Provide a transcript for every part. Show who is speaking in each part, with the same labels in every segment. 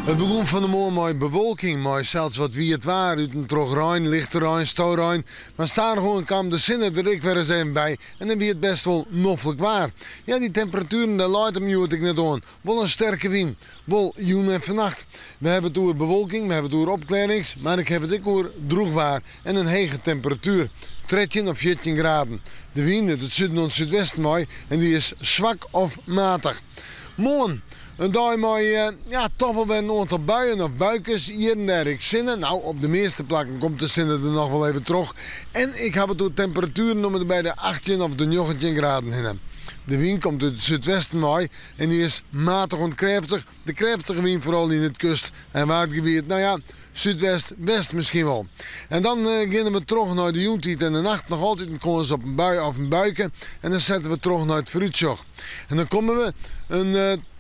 Speaker 1: It begûn fan 'e moarn mei bewolking, mei sels wat wiet waar, út en troch rein, lichte rein, storein. Mar stadichoan kaam de sinne der ek wer ris even by en dan wie it bêst wol noflik waar. Ja, dy temperatueren dêr leit him hjoed ek net oan. Wol in sterke wyn. Wol jûn en fannacht. We hawwe it oer bewolking, we hawwe it oer opklearrings, mar ik haw it ek oer drûch waar en in hege temperatuer, 13 of 14 graden. De wyn út it suden oant súdwesten wei en dy is swak of matich. Moarn, in dei mei, ja, toch wol wer in oantal buien of buikes, hjir en dêr ek sinne. Nou, op de measte plakken komt de sinne der noch wol even troch. En ik haw it oer temperatueren om en by de 18 of de 19 graden hinne. De wyn komt út it súdwesten wei en dy is matich oant krêftich. De krêftige wyn foaral yn it kust en waadgebiet, nou ja, súdwest, west miskien wol. En dan geane we troch nei de jûntiid en de nacht noch altyd in kâns op in bui of in buike en dan sette we troch nei it foarútsjoch. En dan komme we in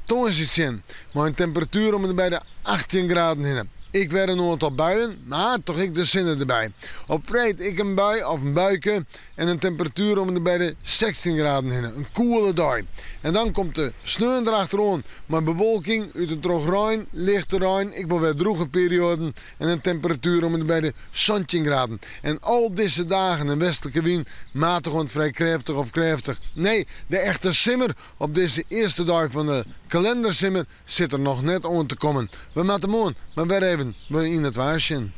Speaker 1: tongersdei tsjin mei in temperatuer om en by de 18 graden hinne. Ek wer in oantal buien, mar toch ek de sinne derby. Op freed ek in bui of in buike en in temperatuer om en by de 16 graden hinne. In koele dei. En dan komt de sneon derachteroan mei bewolking, út en troch rein, lichte rein, ek wol wer drûge perioaden en in temperatuer om en by de 17 graden. En al dizze dagen in westlike wyn, matich oant frij krêftich of krêftich. Nee, de echte simmer op dizze earste dei fan de kalindersimmer sit der noch net oan te kommen. We moatte moarn mar wer even yn it waar sjen.